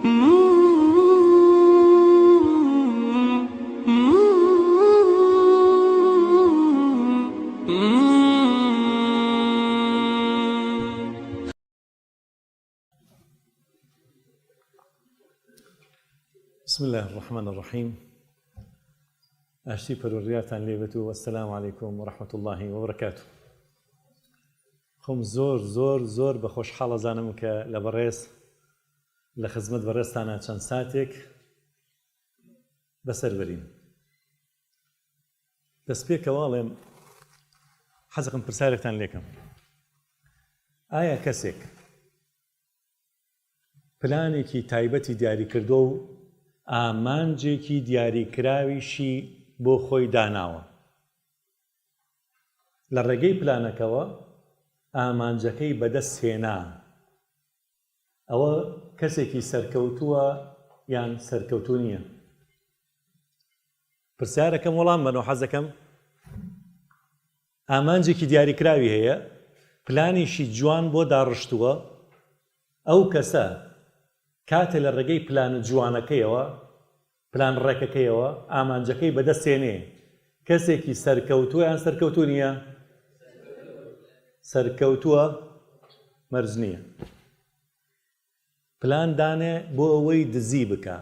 بسم الله الرحمن الرحیم ئاشتی پەروەردگارتان لێبێت و السلام علیکم و رحمة الله و برکاته خۆم زۆر زۆر زۆر بە خۆشحاڵ ئەزانم کە لە بەڕێز لە خزمەت بەڕێزتانە چەند ساتێک بەسەر بەرین دەستپێکەوە ئەڵێم حەزەکەم پرسیارێکتان لێکەم ئایا کەسێک پلانێکی تایبەتی دیاریکردووە و ئامانجێکی دیاریکراویشی بۆ خۆی داناوە لە ڕێگەی پلانەکەوە ئامانجەکەی بەدەست هێنا، ئەوە کەسێکی سەرکەوتووە یان سەرکەوتوو نییە؟ پرسیارەکەم وەڵام بەنەوە حەز دەکەم ئامانجێکی دیاریکراوی هەیە، پلانیشی جوان بۆ داڕشتووە، ئەو کەسە کاتێ لە ڕێگەی پلانە جوانەکەیەوە پلان ڕێکەکەیەوە ئامانجەکەی بەدەست هێنێ کەسێکی سەرکەوتووە یان سەرکەوتوو نییە؟ سەرکەوتووە مەرج نییە پلان دانێ بۆ ئەوەی دزی بکا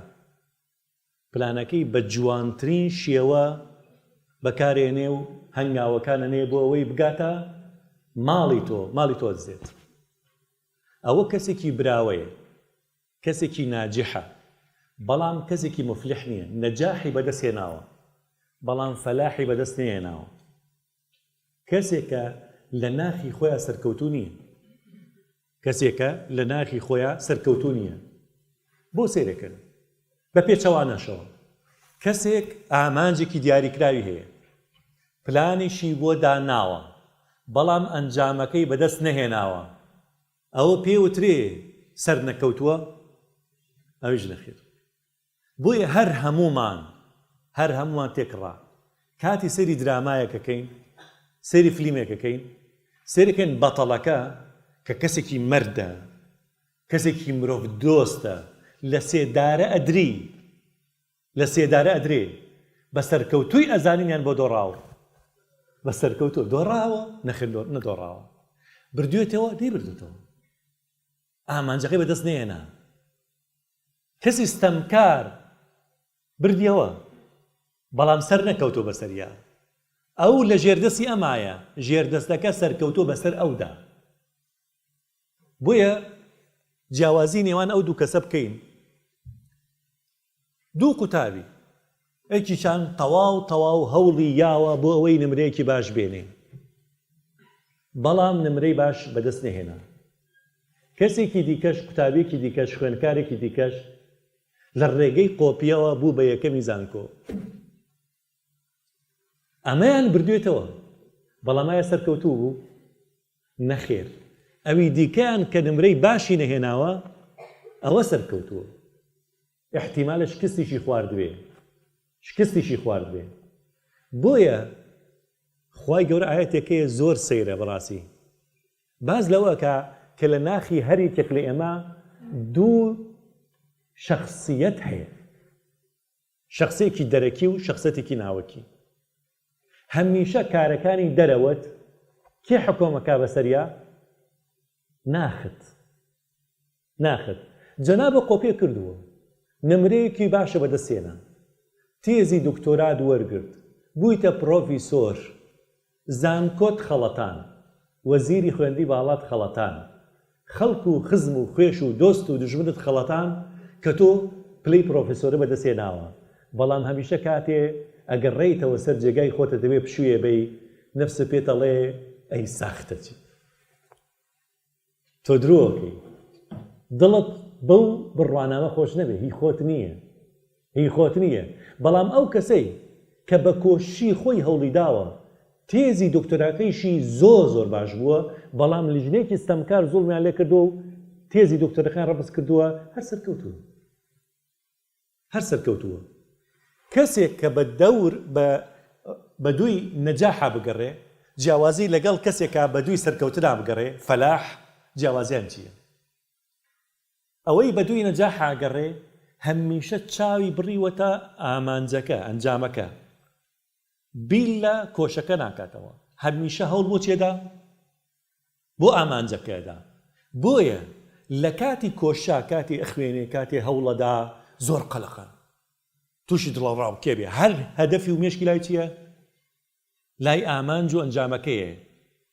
پلانەکەی بە جوانترین شێوە بەکارێنێ و هەنگاوەکان ئەنێ بۆ ئەوەی بگاتە ماڵی تۆ ماڵی تۆ دزێت ئەوە کەسێکی براوەیە کەسێکی ناجحە بەڵام کەسێکی موفلیح نیە، نەجاحی بەدەست هێناوە بەڵام فەلاحی بەدەست نەهێناوە، کەسێکە لە ناخی خۆیا سەرکەوتوو نیە، کەسێکە لە ناخی خۆیا سەرکەوتوو نیە. بۆ سەیرەکەن بە پێچەوانەشەوە کەسێک ئامانجێکی دیاریکراوی هەیە پلانیشی بۆ داناوە بەڵام ئەنجامەکەی بەدەست نەهێناوە ئەوە پێ وترێ سەرنەکەوتووە؟ ئەویش نەخێر. بۆیە هەر هەموومان هەر هەموومان تێکڕا کاتی سەیری درامایەک ئەکەین، سەیری فلیمێک ئەکەین، سەیرەکەین بەتەڵەکە کە کەسێکی مەردە، کەسێکی مرۆڤ دۆستە، لە سێدارە ئەدری، لە سێدارە ئەدرێ بە سەرکەوتووی ئەزانین یان بۆ دۆڕاو؟ بە سەرکەوتوو دۆڕاوە؟ نەخێر نەدۆڕاوە. بردوێتەوە؟ نەیبردوێتەوە. ئامانجەکەی بەدەست نەیەنا. کەسی ستەمکار بردیەوە بەڵام سەر نەکەوتووە بەسەریا. ئەو لە ژێردەستی ئەمایە، ژێردەستەکە سەرکەوتووە بەسەر ئەودا. بۆیە جیاوازی نێوان ئەو دوو کەسە بکەین دوو قوتابی یەکیشان تەواو تەواو هەوڵی یاوە بۆ ئەوەی نمرەیەکی باش بێنێ بەڵام نمرەی باش بەدەست نەهێنا کەسێکی دیکەش قوتابیەکی دیکەش خوێندکارێکی دیکەش لە ڕێگەی قۆپیەوە بوو بە یەکەمی زانکۆ ئەمەیان بردوێتەوە بەڵام ئایا سەرکەوتوو بوو؟ نەخێر ئەوی دیکەیان کە نمرەی باشی نەهێناوە ئەوە سەرکەوتووە ئیحتیمالە شکستیشی خواردبێ شکستیشی خواردبێ بۆیە خوای گەورە ئایەتێک هەیە زۆر سەیرە بەڕاستی باس لەوە ئەکا کە لە ناخی هەر یەکێک لە ئێمە دوو شەخسیەت هەیە شەخسێکی دەرەکی و شەخسەتێکی ناوەکی هەمیشە کارەکانی دەرەوەت کێ حکۆمەکا بەسەریا؟ ناخت ناخت جەنابە قۆپێ کردووە نمرەیەکی باشە بەدەست هێنا تێزی دکتۆرات وەرگرت بوویتە پرۆفیسۆر زانکۆت خەڵەتان، وەزیری خوێندی باڵات خەڵەتان، خەڵک و خزم و خوێش و دۆست و دوژمنت خەڵەتان کە تۆ پلەی پرۆفیسۆرە بەدەست هێناوە، بەڵام هەمیشە کاتێ ئەگەڕێیتەوە سەر جێگای خۆت ئەتەوێ پشووێ بەی نەفست پێت ئەڵێ ئەی ساختەچی. تۆ درۆ ئەکەی دڵت بەو بڕوانامە خۆش نەبێ هی خۆت نییە هی خۆت نییە بەڵام ئەو کەسەی کە بە کۆششی خۆی هەوڵی داوە تێزی دکتۆراکەیشی زۆر زۆر باش بووە بەڵام لیژنەیەکی ستەمکار زوڵمیان لێ کردووە و تێزی دکتۆرەکەیان ڕەفز کردووە هەر سەرکەوتووە. هەر سەرکەوتووە. کەسێک کە بە دەور بە بە دووی نەجاحا بگەڕێ، جیاوازی لەگەڵ کەسێکا بە دووی سەرکەوتنا بگەڕێ، فەلاح، جیاوازیان چییە؟ ئەوەی بەدووی نەجاحا ئەگەڕێ هەمیشە چاوی بڕیوەتە ئامانجەکە، ئەنجامەکە. بیر لە کۆشەکە ناکاتەوە. هەمیشە هەوڵ بۆ چی ئەدا؟ بۆ ئامانجەکە ئەدا. بۆیە لە کاتی کۆشا، کاتێ ئەخوێنێ، کاتێ هەوڵەدا زۆر قەلەقە. تووشی دڵەڕاوکێ بێ. هەر هەدەفی و مێشکی لای چییە؟ لای ئامانج و ئەنجامەکەیە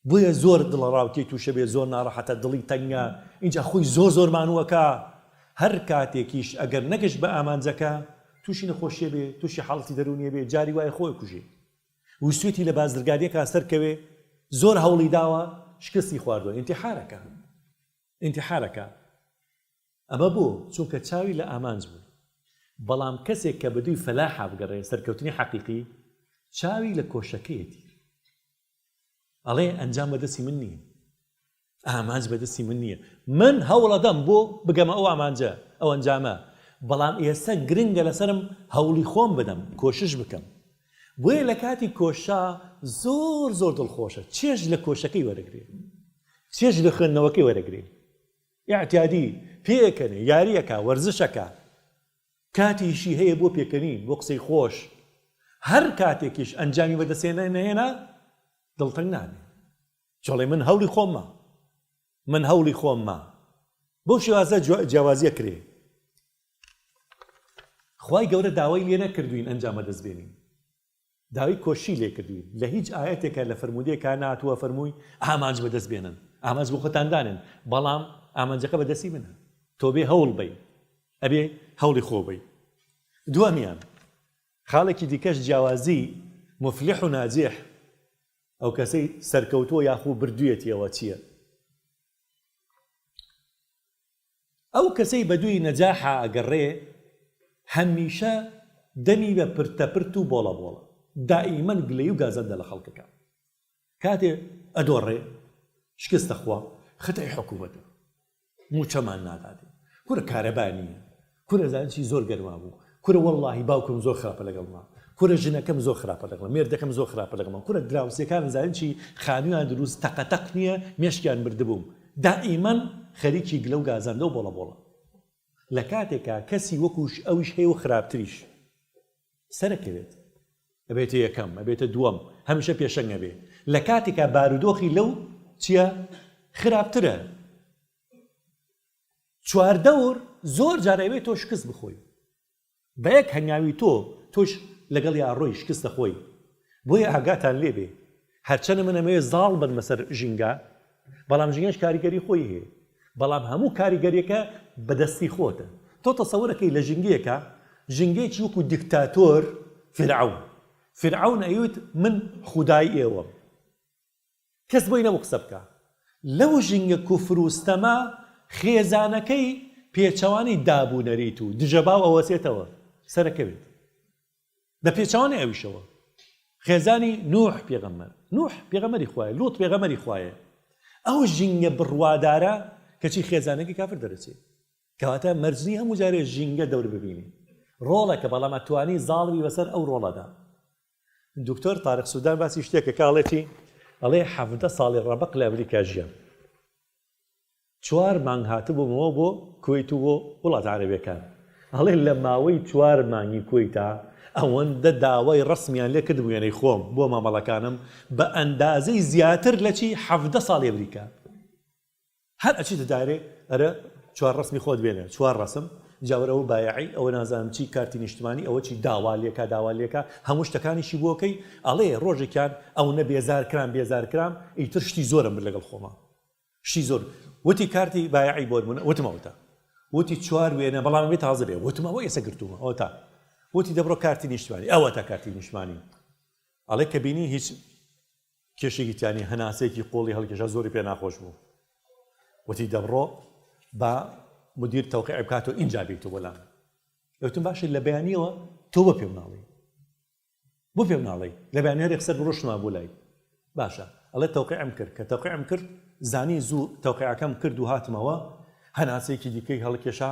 بۆیە زۆر دڵەڕاوکێی توشە بێ زۆر ناڕەحەتە دڵی تەنگە ئینجا خۆی زۆر زۆر مانوەکا هەر کاتێکیش ئەگەر نەگەشت بە ئامانجەکە توشی نەخۆشیە بێ توشی حاڵەتی دەرونیە بێ جاری وایە خۆی کوژێ ویستویەتی لە بازرگانیەکا سەرکەوێ زۆر هەوڵی داوە شکستی خواردوە ئینتیحارەکا ئینتیحارەکا ئەمە بۆ؟ چونکە چاوی لە ئامانج بوو. بەڵام کەسێک کە بەدووی فەلاحا بگەڕێ، سەرکەوتنی حەقیقی، چاوی لە کۆشەکەیەتی. ئەڵێ ئەنجام بەدەستی من نییە. ئامانج بەدەستی من نییە. من هەوڵەدەم بۆ بگەمە ئەو ئامانجە، ئەو ئەنجامە. بەڵام ئێستا گرنگە لەسەرم هەوڵی خۆم بدەم، کۆشش بکەم. بۆیە لە کاتی کۆشا زۆر زۆر دڵخۆشە، چێژ لە کۆشەکەی وەرەگرێ. چێژ لە خوێندنەوەکەی وەرەگرێ. ئیعتیادی، پێئەکەنێ، یارییەکا، وەرزشەکا، کاتیشی هەیە بۆ پێکەنین، بۆ قسەی خۆش، هەر کاتێکیش ئەنجامی بەدەستێ نەهێنا دڵتەنگ نابێ، چۆڵێ من هەوڵی خۆم ما، من هەوڵی خۆم ما، بەو شێوازە جیاوازیە کرێ. خوای گەورە داوای لێ نەکردوین ئەنجام بەدەست بێنین. داوای کۆششی لێ کردوین لە هیچ ئایەتێکا لە فەرموودەیەکا نەهاتووە فەرمووی ئامانج بەدەست بێنن ئامانج بۆ خۆتان دانێن بەڵام ئامانجەکە بەدەستی منە تۆ بێ هەوڵ بەی ئەبێ هەوڵی خۆ بەی دووەمیان خاڵێکی دیکەش جیاوازی مفلح و ناجح ئەو کەسەی سەرکەوتووە یاخو بردوویەتیەوە چییە؟ ئەو کەسەی بەدووی نەجاحا ئەگەڕێ هەمیشە دەمی بە پرتە پرت و بۆڵە بۆڵە دائیمەن گلەیی و گازەندە لە خەڵک ئەکا کاتێ ئەدۆڕێ شکست ئەخوا خەتای حکومەتە موچەمان ناداتێ کورە کارەبا نییە کورە زانی چی زۆر گەرما بوو کورە وەڵاهی باوکم زۆر خراپە لەگەڵما کورە ژنەکەم زۆر خراپە لەگەڵم مێردەکەم زۆر خراپە لەگەڵم کورە دراوسێکانم زانی چی خانویان دروست تەقەتەق نییە مێشکیان بردبووم دائیمەن خەریکی گلە و گازەندە و بۆڵە بۆڵە لە کاتێکا کەسی وەکوش ئەویش هەیە و خراپتریش سەرەکەوێت ئەبێتە یەکەم ئەبێتە دووەم هەمیشە پێشەنگ ئەبێ لە کاتێکا بارودۆخی لەو چییە خراپترە چواردەور زۆر جار ئەوێ تۆ شکست بخۆی بە یەک هەنگاوی تۆ تۆش لەگەڵیا ڕۆی شکست دەخۆی بۆیە ئاگاتان لێ بێ هەرچەنە من ئەمەوێ زاڵ بن بەسەر ژینگە بەڵام ژینگەش کاریگەری خۆی هەیە بەڵام هەموو کاریگەریەکە بەدەستی خۆتە تۆ تەسەورەکەی لە ژینگەیەکە ژینگەیەکی وەکو دیکتاتۆر فیرعەون فیرعەون ئەیوت من خودای ئێوەم کەس بۆی نەبوو قسە بکا لەو ژینگە کوفر و ستەمە خێزانەکەی پێچەوانەی داب و نەریت و دژەباو ئەوەسێتەوە سەرەکەوێت بە پێچەوانەی ئەویشەوە خێزانی نوح پێغەمبەر نوح پێغەمبەری خوایە لوط پێغەمبەری خوایە ئەو ژینگە بڕوادارە کەچی خێزانەکەی کافر دەرەچێ کەواتە مەرج نیە هەموو جارێ ژینگە دەور ببینی ڕۆڵەکە بەڵام ئەتوانی زاڵ بی بەسەر ئەو ڕۆڵەدا دکتۆر تارق سودان باسی شتێکە کە ئەڵێ چی؟ ئەڵێ 17 ساڵی ڕەبەق لە ئەمریکا ژیام چوار مانگ هاتبوومەوە بۆ کوەیت و بۆ وڵاتە عەرەبیەکان ئەڵێ لە ماوەی چوار مانگی کوەیتا ئەوەندە داوای ڕەسمیان لێ کردم وێنەی خۆم بۆ مامەڵەکانم بە ئەندازەی زیاتر لە چی 17 ساڵی ئەمریکا هەر ئەچیتە دایرەی ئەرە چوار ڕەسمی خۆت بێنە چوار ڕەسم جا وەرە ئەوە بایەعی ئەوە نازانم چی کارتی نیشتمانی ئەوە چی داوا لێکا داوا لێکا هەموو شتەکانیشی بۆکەی ئەڵێ ڕۆژێکیان ئەونە بێزار کرام بێزار کرام ئیتر شتی زۆرم برد لەگەڵ خۆما شتی زۆر وتی کارتی بایەعی بۆ نمونە وتم ئەوەتا وتی چوار وێنە بەڵام ئەبێ تازە بێ وتم ئەوە ئێستا گرتوومە ئەوەتا وتی دەبڕۆ کارتی نیشتمانی ئەوەتا کارتی نیشتمانی ئەڵێ کە بینی هیچ کێشێکی تیا نیە هەناسەیەکی قوڵی هەڵکێشا زۆری پێ ناخۆش بوو وتی دەبڕۆ با مدیر تەوقیع بکات و ئینجا بیتەوە بۆ لام وتم باشە لە بەیانیەوە تۆ بۆ پێم ناڵێی بۆ پێم ناڵێی لە بەیانی هەر یەکسەر بڕۆشتمە بۆ لای باشە ئەڵێ تەوقیعم کرد کە تەوقیعم کرد زانی زوو تەوقیعەکەم کرد و هاتمەوە هەناسەیەکی دیکەی هەڵکێشا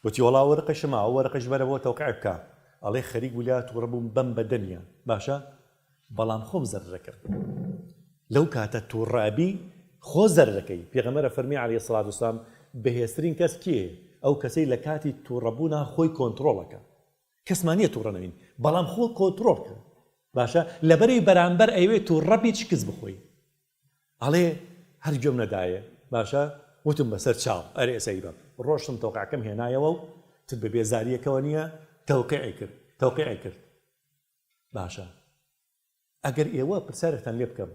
وتی وەڵا وەرقەشم ماوە وەرقەش بەرە بۆ تەوقیع بکە ئەڵێ خەریک بوو لیا تووڕە بووم بەم بەدەمیان باشە بەڵام خۆم زەرەرەکەم لەو کاتە توڕە ئەبی خۆ زەرەرەکەی پێغەمبەر ئەفەرمی علیە الصلوة والسلام بەهێزترین کەس کێیە؟ ئەو کەسەی لە کاتی توڕەبوونا خۆی کۆنتڕۆڵ ئەکا. کەسمان نیە توڕە نەبین بەڵام خۆ کۆنتڕۆڵ کە. باشە لەبەرەی بەرامبەر ئەیەوێ توڕە بیت شکست بخۆی. ئەڵێ هەر گوێم نەدایێ. باشە وتم بەسەر چاو. ئەرێ ئێستا ئیبەم. ڕۆشتم تەوقیعەکەم هێنایەوە و تر بە بێزارییەکەوە نیە تەوقیعی کرد. تەوقیعی کرد. باشە ئەگەر ئێوە پرسیارێکتان لێ بکەم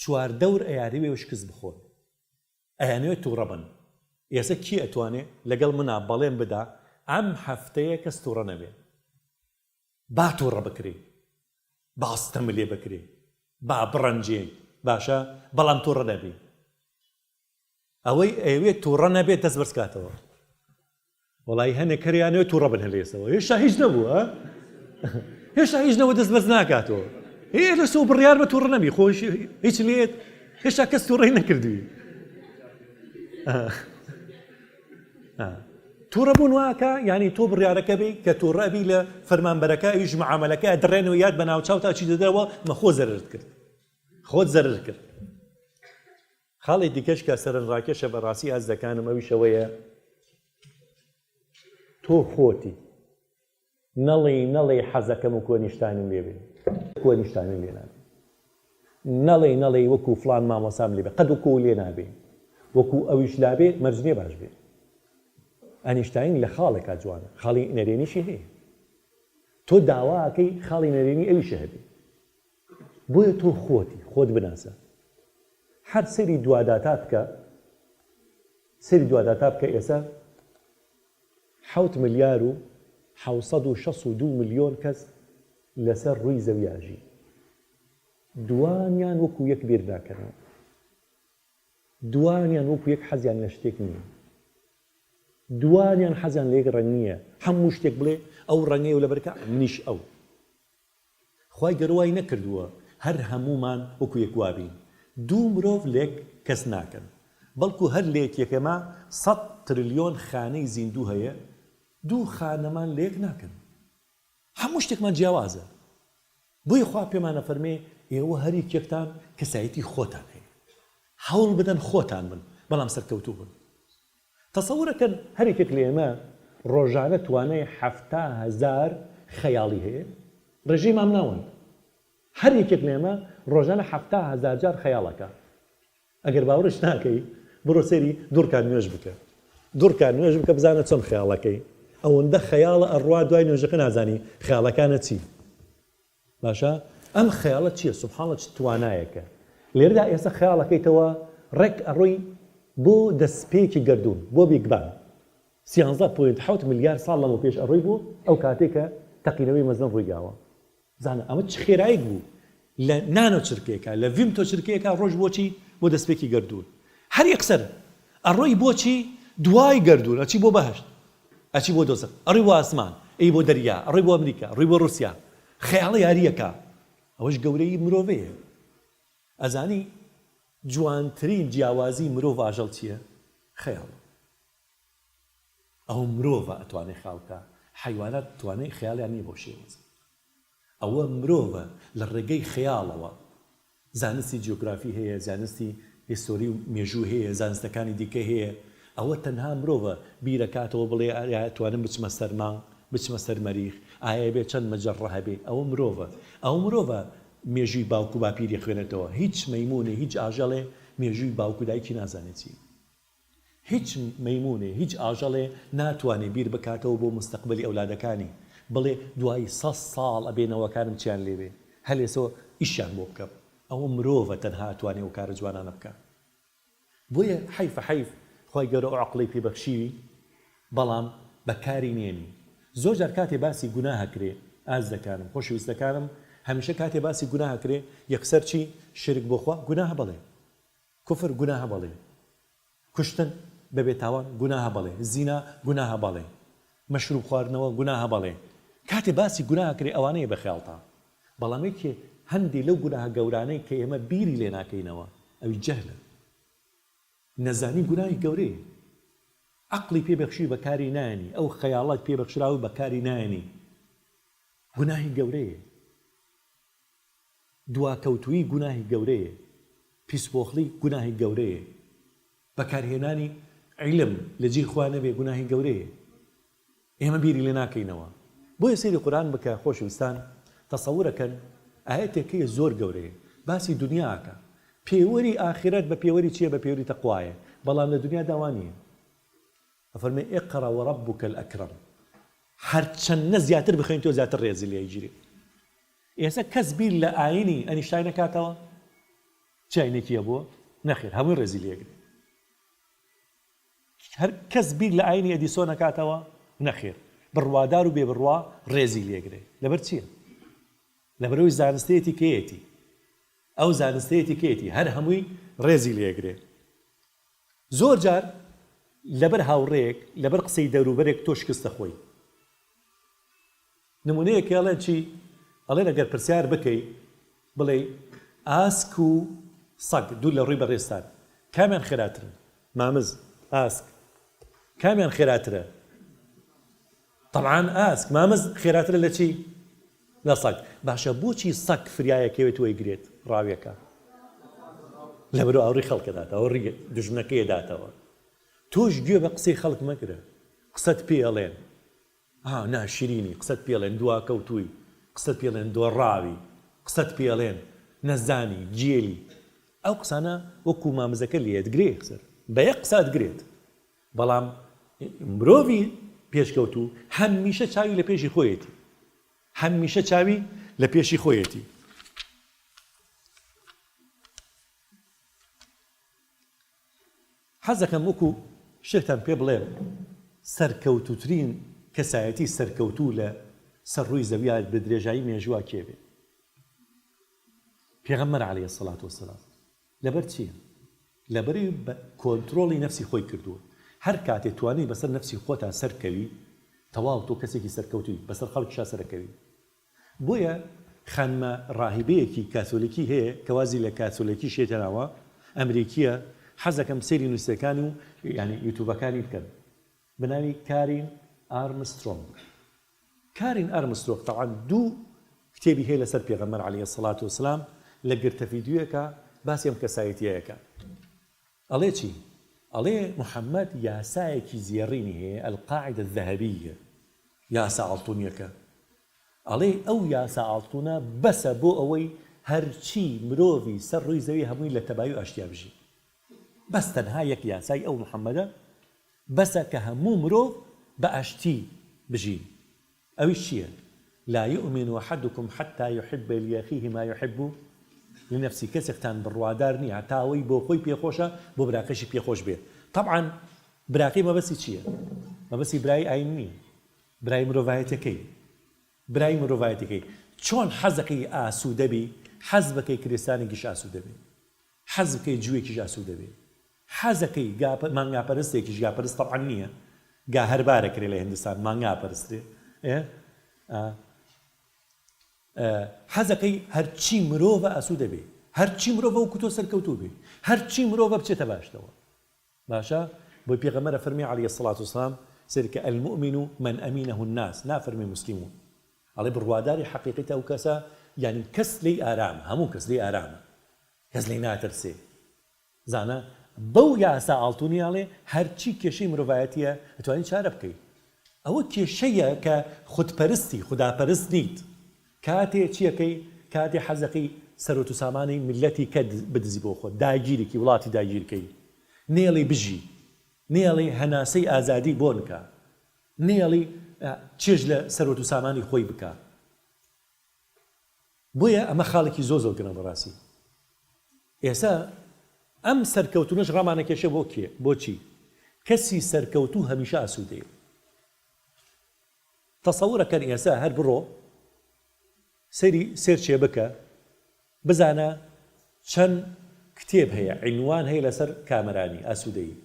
چواردەور ئەیانەوێ شکست بخۆن ئەیانەوێ توڕە بن ئێسە کێ ئەتوانێ لەگەڵ منا بەڵێن بدا ئەم هەفتەیە کەس توڕە نەبێ با توڕە بکرێ با ستەم لێ بکرێ با بڕەنجێ باشە بەڵام توڕە نەبی ئەوەی ئەیەوێت توڕە نەبێت دەست بەرز کاتەوە. وەڵی هەنێک کەریانەوە توڕە بن هەلێسەوە هێشتا هیچ نەبووە هێشتا هیچ نەوە دەست بەرز ناکاتەوە هێ لەسەوە بڕیار بە توڕە نەبی خۆش هیچ لێت هێشتا کەس توڕەی نەکردووی توڕە بوون واکە یعنی تۆ بڕیارەکە بی کە توڕەبی لە فەرمانبەرەکە ئەویش معاملەکە دڕێنەوە یاد بە ناوچاو تا چی دەدەوە مەخۆ زەررت کرد خۆت زەرر کرد خاڵی دیکەش کە سەرنجڕاکێشە بەڕاستی ئازیزەکانم ئەویش ئەوەیە تۆ خۆتی نەڵێی نەڵێی حەزەکەم و کۆنیشتانیم لێ بێ کۆنیشتانیم لێ نابێ نەڵێی نەڵێی وەکو فڵان مامۆسام لێ بێ قەت وەکو لێ نابێ وەکو ئەویش لابێ مەرج نییە باش بێ ئەنیشتاین لە خاڵێکا جوانە خاڵی نەرێنیشی هەیە تۆ داواکەی خاڵی نەرێنی ئەویشە هەبێ بۆیە تۆ خۆتی خۆت بناسە هەر سەیری دواداتا بکە سەیری دواداتا بکە ئێسا حەوت ملیار و 662 ملیۆن کەس لەسەر ڕووی زەوی ئاژی دوانیان وەکو یەک بیر ناکەنەوە دوانیان وەکو یەک حەزیان لە شتێک نییە دوانیان حەزیان لە یەک ڕەنگ نییە هەموو شتێک بڵێ ئەو ڕەنگەی و لەبەرکە منیش ئەو خوای گەورە وای نەکردووە هەر هەموومان وەکو یەک وابین دوو مرۆڤ لەیەک کەس ناکەن بەڵکو هەر لەیەکێکەما سەت ترلیۆن خانەی زیندوو هەیە دوو خانەمان لەیەک ناکەن هەموو شتێکمان جیاوازە بۆیە خوا پێمان ئەفەرمێ ئێوە هەر یەکێکتان کەسایەتی خۆتان هەیە هەوڵ بدەن خۆتان بن بەڵام سەرکەوتوو بن تەسەورەکەن هەر یەکێک لە ئێمە ڕۆژانە توانای 70,000 خەیاڵی هەیە، ڕێژەی مامناوەند. هەر یەکێک لە ئێمە ڕۆژانە 70,000 جار خەیاڵ ئەکا. ئەگەر باوەڕیش ناکەی بڕۆ سەیری دوو ڕکات نوێژ بکە. دوو ڕکات نوێژ بکە بزانە چۆن خەیاڵ ئەکەی. ئەوەندە خەیاڵە ئەڕوا دوای نوێژەکە نازانی خەیاڵەکانت چین. باشە ئەم خەیاڵە چیە سبحان اللە چ توانایەکە لێرەدا ئێستا خەیاڵەکەیتەوە ڕێک ئەڕۆی بۆ دەسپێکی گەردوون بۆ Big Bang سیانزە point حەوت ملیار ساڵ لەمەو پێش ئەڕۆی بۆ ئەو کاتەی کە تەقینەوەی مەزن ڕوویداوە بزانە ئەمە چ خێرایەک بوو لە نانۆ چرکەیەکا لە ڤیمتۆ چرکەیەکا ڕۆژ بۆچی بۆ دەسپێکی گەردوون هەر یەکسەر ئەڕۆی بۆچی دوای گەردوون ئەچی بۆ بەهەشت ئەچی بۆ دۆزەخ ئەڕۆی بۆ ئاسمان ئەی بۆ دەریا ئەڕۆی بۆ ئەمریکا ئەڕۆی بۆ ڕوسیا خەیاڵە یاریەکە ئەوەش گەورەیی مرۆڤەیە ئەزانی جوانترین جیاوازی مرۆڤ ئاژەڵ چییە خەیاڵ ئەو مرۆڤە ئەتوانێ خەیاڵ بکا حەیوانات توانای خەیاڵیان نییە بەو شێوازە ئەوە مرۆڤە لە ڕێگەی خەیاڵەوە زانستی جیۆگرافی هەیە، زانستی هیستۆری و مێژوو هەیە، زانستەکانی دیکە هەیە، ئەوە تەنها مرۆڤە بیرەکاتەوە بڵێ ئایا ئەتوانم بچمە سەر مانگ، بچمە سەر مەریخ، ئایا ئەبێ چەند مەجەڕە هەبێ، ئەوە مرۆڤە. ئەوە مرۆڤە مێژووی باوک و باپیری ئەخوێنێتەوە، هیچ مەیموونێ، هیچ ئاژەڵێ مێژووی باوک و دایکی نازانێ چییە. هیچ مەیمونێ هیچ ئاژەڵێ ناتوانێ بیر بکاتەوە بۆ مستەقبەلی ئەولادەکانی بڵێ دوای سەد ساڵ ئەبێ نەوەکانم چیان لێ بێ هەلێسۆ ئیشیان بۆ بکەم ئەوە مرۆڤە تەنها ئەتوانێ ئەو کارە جوانانە بکا بۆیە حەیفە حەیف خوای گەورە ئەو عەقڵەی پێ بەخشیوی بەڵام بەکاری نێنی زۆر جار کاتێ باسی گوناه ئەکرێ ئازیزەکانم خۆشەویستەکانم هەمیشە کاتێ باسی گوناه ئەکرێ یەکسەر چی شرک بۆ خوا گوناهە بەڵێ کوفر گوناهە بەڵێ. کوشتن بە بێ تاوان گوناهە بەڵێ. زینا گوناهە بەڵێ. مەشروب خواردنەوە گوناهە بەڵێ. کاتێ باسی گوناه ئەکرێ ئەوانەیە بە خەیاڵتا. بەڵام یەکێ هەندی لەو گوناهە گەورانەی کە ئێمە بیری لێ ناکەینەوە ئەوی جەهلە. نەزانی گوناهی گەورەیە. عەقڵی پێ بەخشیوی بەکاری نایەنی، ئەو خەیاڵەت پێ بەخشراوی بەکاری نایەنی. گوناهی گەورەیە. دواکەوتوویی گوناهی گەورەیە، پیسپۆخڵی گوناهی گەورەیە، بەکارهێنانی. عیلم لە جێی خوا نەبێ گوناهی گەورەیە. ئێمە بیری لێ ناکەینەوە. بۆیە سەیری قورئان بکە خۆشەویستان تەسەورەکەن ئایەتێک هەیە زۆر گەورەیە باسی دونیا ئەکا پێوەری ئاخیرەت بە پێوەری چیە بە پێوەری تەقوایە بەڵام لە دونیادا وا نیە ئەفەرمێ اقرا وربک الاکرم هەرچەندە زیاتر بخوێنیتەوە زیاتر ڕێزی لێ ئەگیرێ ئێستا کەس بیر لە ئاینی ئەنیشتاین ئەکاتەوە چ ئاینێکی هەبووە نەخێر هەمووی ڕێزی لێ ئەگرێ هەر کەس بیر لە ئاینی ئەدیسۆن ئەکاتەوە؟ نەخێر. بڕوادار و بێ بڕوا ڕێزی لێگرێ. لەبەر چیە؟ لەبەرئەوەی زانستەیەتی کەیەتی. ئەو زانستەیەتی کەیەتی. هەر هەمووی ڕێزی لێگرێ. زۆر جار لەبەر هاوڕێیەک، لەبەر قسەی دەوروبەرێک تۆ شکست دەخۆی. نمونەیەک ئەڵێن چی؟ ئەڵێن ئەگەر پرسیار بکەی بڵێی ئاسک و سەگ دوور لە ڕووی بەڕێزتان کامیان خێراترن؟ مامز، ئاسک. کامیان خێراترە؟ تەبعەن ئاسک. مامز خێراترە لە چی؟ لە سەگ. باشە بۆچی سەگ فریایەکەوێت و ئەیگرێت ڕاویەکە؟ لەبەرئەوە ئاوڕی خەڵک ئەداتەوە، ئاوڕی دوژمنەکەی ئەداتەوە. تۆش گوێ بە قسەی خەڵک مەگرە، قسەت پێ ئەڵێن. ها ناشرینی قسەت پێڵێن دواکەوتووی قسەت پێڵێن دۆڕاوی قسەت پێڵێن نەزانی گێلی ئەو قسانە وەکو مامزەکە لێت گرێ یەکسەر بە یەک قسە ئەتگرێت بەڵام مرۆڤی پێشکەوتوو هەمیشە چاوی لە پێشی خۆیەتی هەمیشە چاوی لە پێشی خۆیەتی. حەزدەکەم وەکو شتێکتان پێ بڵێم سەرکەوتوترین کەسایەتی سەرکەوتوو لە سەر ڕووی زەویا بە درێژایی مێژووا کێ بێ؟ پێغەمبەر علیە الصلوە والسلام لەبەر چی؟ لەبەری بە کۆنترۆڵی نەفسی خۆی کردووە هەر کاتێ توانی بەسەر نەفسی خۆتا سەرکەوی تەواو تۆ کەسێکی سەرکەوتووی بەسەر خەڵکیشا سەرەکەوی بۆیە خانمە ڕاهیبەیەکی کاسۆلیکی هەیە کە وازی لە کاسۆلێکیش هێناوە، ئەمریکییە، حەزەکەم سەیری نووسەکانی و یانی یوتوبەکانی بکەن بە ناوی کارین ئارمسترۆنگ. کارین ئارمسترۆنگ تەبعەن دوو کتێبی هەیە لەسەر پێغەمبەر علیە الصلوە والسلام لە گرتە ڤیدیۆیەکا باسی ئەم کەسایەتییەکە. ئەڵێ چی؟ ئەڵێ محمد یاسایەکی زێڕینی هەیە، القاعدە الذهبیە، یاسا ئاڵتونیەکە، ئەڵێ ئەو یاسا ئاڵتونە بەسە بۆ ئەوەی هەرچی مرۆڤی سەر ڕووی زەوی هەمووی لە تەبایی و ئاشتیا بژین. بەس تەنها یەک یاسای ئەو محمدە بەسە کە هەموو مرۆڤ بە ئاشتی بژین. ئەویش چیە؟ لا یومن احدکم حتی یحب لاخیه ما یحب لنفسه کەسێکتان بڕوادار نیە هەتا ئەوەی بۆ خۆی پێخۆشە بۆ براکەشی پێخۆش بێ تەبعەن براکەی مەبەستی چیە؟ مەبەستی برای ئاین نیە برای مرۆڤایەتەکەی برای مرۆڤایەتەکەی چۆن حەزەکەی ئاسوودەبی حەز بەکەی کریستانێکیش ئاسوودەبێ حەز بکەی جووێکیش ئاسوودەبێ حەزەکەی گا مانگا پەرستێکیش گا پەرست تەبعەن نییە گا هەر بارەکرێ لە هندستان مانگا پەرسترێ ئێ حەزەکەی هەرچی مرۆڤە ئاسوودە بێ هەرچی مرۆڤە وەکو تۆ سەرکەوتوو بێ هەرچی مرۆڤە بچێتە باشتەوە باشە بۆی پێغەمبەرە فەرمی علیە الصلاة والسلام سەیرکە المؤمن من امینه الناس نافەرمی مسلمون ئەڵێ بڕواداری حەقیقیتە ئەو کەسە یعنی کەس لێی ئارامە هەموو کەس لێی ئارامە کەس لێی ناترسێ زانا بەو یاسا ئاڵتونیە ئەڵێ هەرچی کێشەی مرۆڤایەتیە ئەتوانی چارە بکەی ئەوە کێشەیە کە خودپەرستی خوداپەرست نیت کاتێ چیەکەی کاتێ حەزەکەی سەرۆت و سامانی میللەتی کە بدزی بۆ خۆت داگیرکی وڵاتی داگیرکەی نێڵی بژی نێڵی هەناسەی ئازادی بۆن کا نێڵی چێژ لە سەرۆت و سامانی خۆی بکا. بۆیە ئەمە خاڵێکی زۆر زۆر گرنگە بەڕاستی ئێستا ئەم سەرکەوتونەش ڕامانەکێشێ بۆ کێ بۆچی کەسی سەرکەوتوو هەمیشە ئاسوودەیە تەسەورەکەن ئێستا هەر بڕۆ سەیری سێرچێ بکە بزانە چەند کتێب هەیە عینوان هەیە لەسەر کامەرانی ئاسوودەیی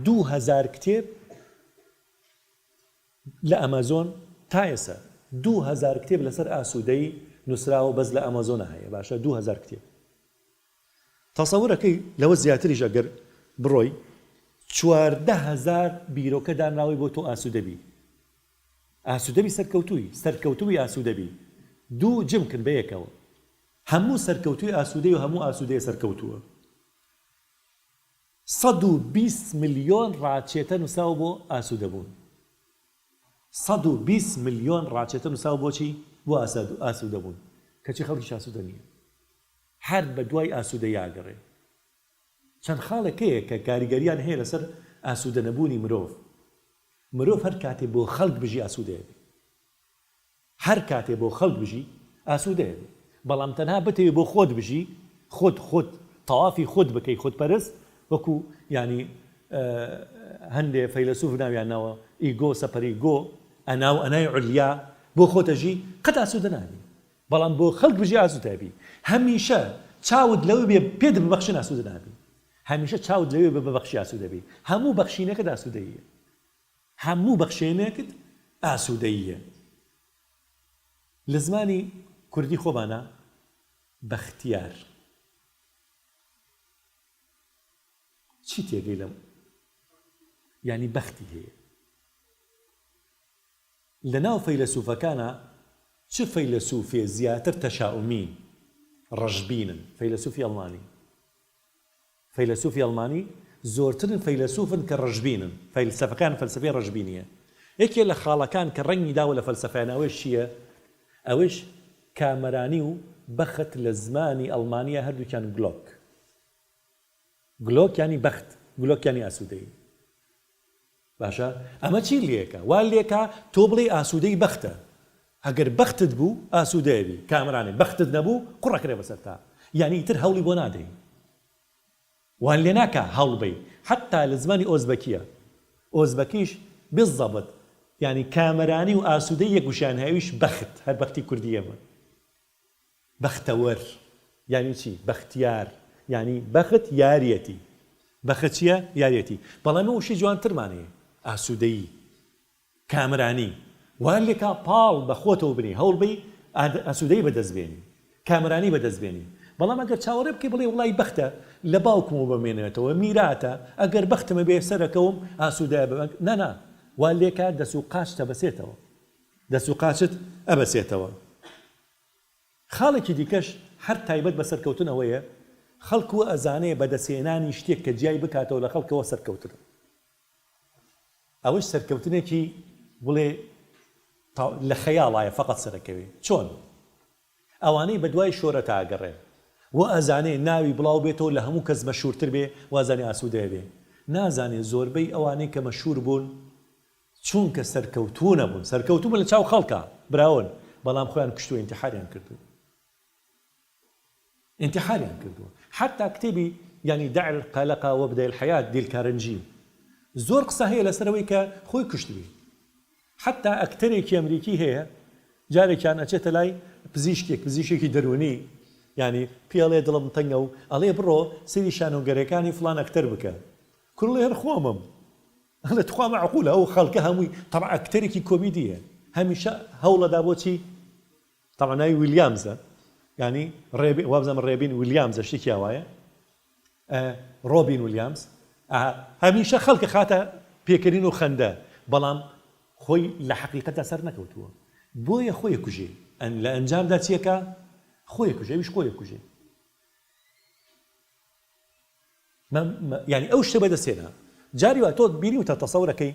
2000 کتێب لە ئەمازۆن تا ئێستا 2000 کتێب لەسەر ئاسوودەیی نووسراوە بەس لە ئەمازۆنا هەیە باشە 2000 کتێب تەسەورەکەی لەوە زیاتریش ئەگەر بڕۆی 14000 بیرۆکە دانراوەی بۆ تۆ ئاسوودەبی ئاسوودەبی سەرکەوتووی سەرکەوتووی ئاسوودەبی دوو جمکن بەیەکەوە هەموو سەرکەوتووی ئاسوودەی و هەموو ئاسوودەیە سەرکەوتووە. 120 ملیۆن ڕاچێتە نووسراوە بۆ ئاسوودەبوون. 120 ملیۆن ڕاچێتە نووسراوە بۆچی؟ بۆ ئاسوودەبوون. کەچی خەڵکیش ئاسوودە نییە. هەر بە دوای ئاسوودەیی ئەگەڕێ. چەند خاڵێک هەیە کە کاریگەریان هەیە لەسەر ئاسوودە نەبوونی مرۆڤ. مرۆڤ هەر کاتێ بۆ خەڵک بژی ئاسوودەیە بێ. هەر کاتێ بۆ خەڵک بژی ئاسوودەیە بێ. بەڵام تەنها بتەوێ بۆ خۆت بژی، خۆت خۆت تەوافی خۆت بکەی خودپەرست وەکو یانی هەندێ فەیلەسوف ناویان ناوە ئیگۆ سەپەریگۆ ئەنا و ئەنای عولیا بۆ خۆت ئەژی قەت ئاسوودە نابی. بەڵام بۆ خەڵک بژی ئاسوودە ئەبی. هەمیشە چاوت لەوە بێ پێت ببەخشن ئاسوودە نابی. هەمیشە چاوت لەوێ بێ ببەخشی ئاسوودە بی. هەموو بەخشینێکت ئاسوودەییە. هەموو بەخشێنێکت ئاسوودەییە. لە زمانی کوردی خۆمانا بەختیار چی تێگەی لەم یانی بەختی هەیە. لە ناو فەیلەسوفەکانا چ فەیلەسوفێ زیاتر تەشاومین، ڕەشبینن؟ فەیلەسوفی ئەڵمانی. فەیلەسوفی ئەڵمانی زۆرترن فەیلەسوفن کە ڕەشبینن، فەیلسەفەکەیان فەلسەفەی ڕەشبینییە. یەکێ لە خاڵەکان کە ڕەنگی داوە لە فەلسەفەیان ئەوەیش چییە؟ ئەوەیش کامەرانی و بەخت لە زمانی ئەڵمانییە هەردووکیان Glück. Glück یانی بەخت، Glück یانی ئاسوودەیی. باشە ئەمە چی لێکە وا لێکا تۆ بڵێی ئاسوودەی بەختە ئەگەر بەختت بوو ئاسوودەیەبی کامەرانێ بەختت نەبوو قوڕەکرێ بەسەرتا یانی ئیتر هەوڵی بۆ نادەی وان لێ ناکا هەوڵ بەی حەتا لە زمانی ئۆزبەکیە ئۆزبەکیش بالضبط یانی کامەرانی و ئاسوودەی یەک وشەیان هەیە ئەویش بەخت هەر بەختی کوردی ئێمە بەختەوەر یانی چی؟ بەختیار یانی بەخت یاریەتی. بەخت چیە؟ یاریەتی. بەڵام ئێمە وشەی جوانترمان هەیە، ئاسوودەیی، کامەرانی. وا لێکا پاڵ بە خۆتەوە بنێی، هەوڵ بەی ئاسوودەیی بەدەست بێنی، کامەرانی بەدەست بێنی. بەڵام ئەگەر چاوەڕێ بکەی بڵێی وەڵای بەختە لە باوکمەوە بمێنێتەوە، میراتە، ئەگەر بەختم هەبێ سەرەکەوم ئاسوودە ئەبم، نا نا، وا لێکا دەس و قاچت ئەبەسێتەوە. دەس و قاچت ئەبەسێتەوە. خاڵێکی دیکەش هەر تایبەت بە سەرکەوتن ئەوەیە، خەڵک وا ئەزانێ بەدەستهێنانی شتێک کە جیای بکاتەوە لە خەڵکەوە سەرکەوتنە. ئەوەش سەرکەوتنێکی بڵێ لە خەیاڵایە فەقەت سەرەکەوێ. چۆن؟ ئەوانەی بەدوای شۆرەتا ئەگەڕێن وا ئەزانێ ناوی بڵاو بێتەوە لە هەموو کەس مەشهورتر بێ وازانێ ئاسوودە ئەبێ. نازانێ زۆربەی ئەوانەی کە مەشهور بوون چونکە سەرکەوتوو نەبوون سەرکەوتوو بوون لە چاو خەڵکا براون بەڵام خۆیان کوشتووە ئینتیحاریان کردووە ئینتیحاریان کردووە حتا کتێبی یانی دع القلق وابدأ الحیاة دیل کارنجی زۆر قسە هەیە لەسەر ئەوەی کە خۆی کوشتبی حتا ئەکتەرێکی ئەمریکی هەیە جارێکیان ئەچێتە لای پزیشکێک پزیشکێکی دەروونی یانی پێڵێ دڵم تەنگە و ئەڵێ بڕۆ سەیری شانۆگەرەکانی فڵان ئەکتەر بکە کوڕ هەر خۆمم ئەڵێ تخوا مەعقولە ئەو خەڵکە هەمووی تەبعا ئەکتەرێکی کۆمیدیە هەمیشە هەوڵەدا بۆچی تەبعا ناوی ویلیامزە یانی ڕێبین وابزانم ڕێبین ویلیامزە شتێکی ئاوایە ڕۆبین ویلیامز هەمیشە خەڵکە خاتە پێکەنین و خەندە بەڵام خۆی لە حەقیقەتدا سەر نەکەوتووە بۆیە خۆی کوژێ لە ئەنجامدا چیەکە خۆی کوژێ ئەویش خۆی کوژێ یانی ئەو شتە بەدەست هێنا. جاری وا تۆ بینیوتە تەسەورەکەی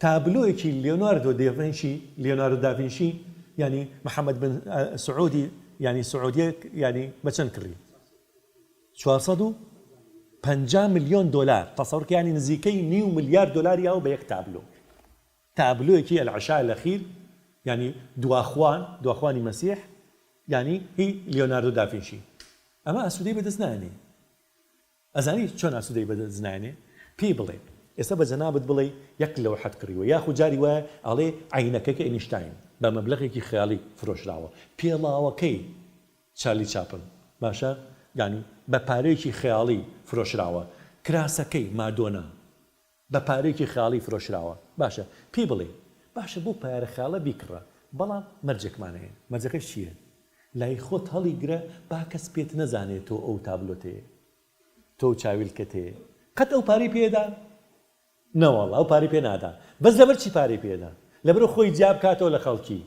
تابلۆیەکی لیۆناردۆ دێڤنشی لیۆناردۆ داڤینشی یانی محەمەد بن سعودی یانی سعودیە یانی بە چەند کڕی؟ 450 ملیۆن دۆلار تەسەورکە یانی نزیکەی نیو ملیار دۆلاری یاوە بە یەک تابلۆ تابلۆیەکی العشاء الاخیر یانی دواخوان دواخوانی مەسیح یانی هی لیۆناردۆ داڤینشی ئەمە ئاسوودەی بەدەست نایەنێ ئەزانی چۆن ئاسودەی بەدەست نایەنێ؟ پێی بڵێ ئێستا بە جەنابت بڵێ یەک لەوحەت کڕیوە یاخود جاری وایە ئەڵێ عەینەکەکە ئینیشتاین بە مەبلەغێکی خەیاڵی فرۆشراوە پێڵاوەکەی چارلی چاپن باشە یانی بە پارەیەکی خەیاڵی فرۆشراوە کراسەکەی مادۆنا بە پارەیەکی خەیاڵی فرۆشراوە باشە پێی بڵێ باشە بۆ پارە خەیاڵە بیکڕە بەڵام مەرجێکمان هەیە مەرجەکەش چییە لای خۆت هەڵی گرە با کەس پێت نەزانێ تۆ ئەو تابلۆتەیە تۆ چاویلکەتەیە قەت ئەو پارەی پێدا نەوەڵا ئەو پارەی پێ نادا بەس لەبەر چی پارەی پێدا لەبەر خۆی جیا بکاتەوە لە خەڵکی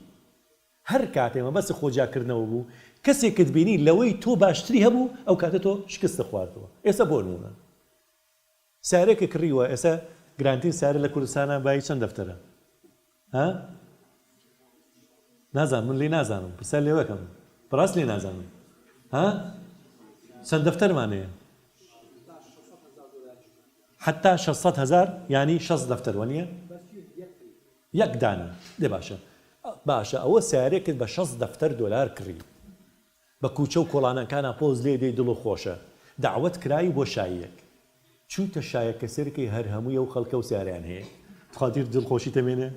هەر کاتێ مەبەست خۆ جیاکردنەوە بوو کەسێکت بینی لەوەی تۆ باشتری هەبوو ئەو کاتە تۆ شکستت خواردووە ئێستا بۆ نموونە. سیارەیەکە کڕیوە ئێستا گرانترین سیارە لە کوردستانا بایی چەند دەفتەرە ها نازانم من لێ نازانم پرسیار لێوەکەم بەڕاست لێ نازانم ها چەند دەفتەرمان هەیە حتا 600 هزار ینی 6 دەفتەر وە نییە یەک دانە دێ باشە باشە ئەوە سیارێکت بە 6 دەفتەر دۆلار کڕی بە کوچە و کۆڵانەکانا پۆز لێ دێی دڵو خۆشە دەعوەت کرای بۆ شاییەک چویتە شایەکە سەیرکەی هەر هەمووی ئەو خەڵکە و سیارەیان هەیە تخوا دیر دڵ خۆشی تەمێنێ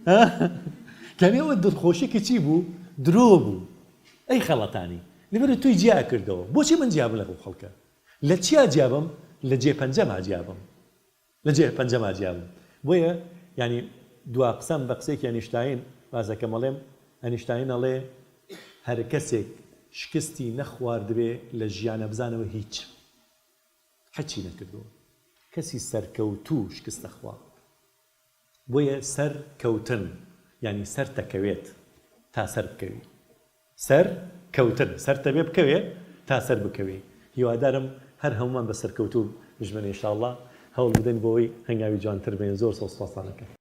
ها کانی ئەوە دڵخۆشیەکی چی بوو درۆ بوو ئەی خەڵەتانی لەبەر توی جیا کردەوە بۆچی من جیابم لەگەڵ خەڵکە لە چیا جیابم لە جێ پەنجەما جیابم لە جێ پەنجەما جیابم بۆیە یانی دوا قسەم بە قسەیەکی ئەنیشتاین باس دەکەم ئەڵێم ئەنیشتاین ئەڵێ هەرکەسێک شکستی نەخواردبێ لە ژیانە بزانەوە هیچ هەچی نەکردووە کەسی سەرکەوتوو شکست دەخوا بۆیە سەر کەوتن یانی سەرتەکەوێت تا سەر بکەوی سەر کەوتن سەرتەبێ بکەوێ تا سەر بکەوی هیوادارم هەر هەموومان بە سەرکەوتوو بژمێن ان شاءاللە هەوڵ بدەین بۆ ئەوەی هەنگاوی جوانتر بنێین زۆر زۆر سوپاستان ئەکەم.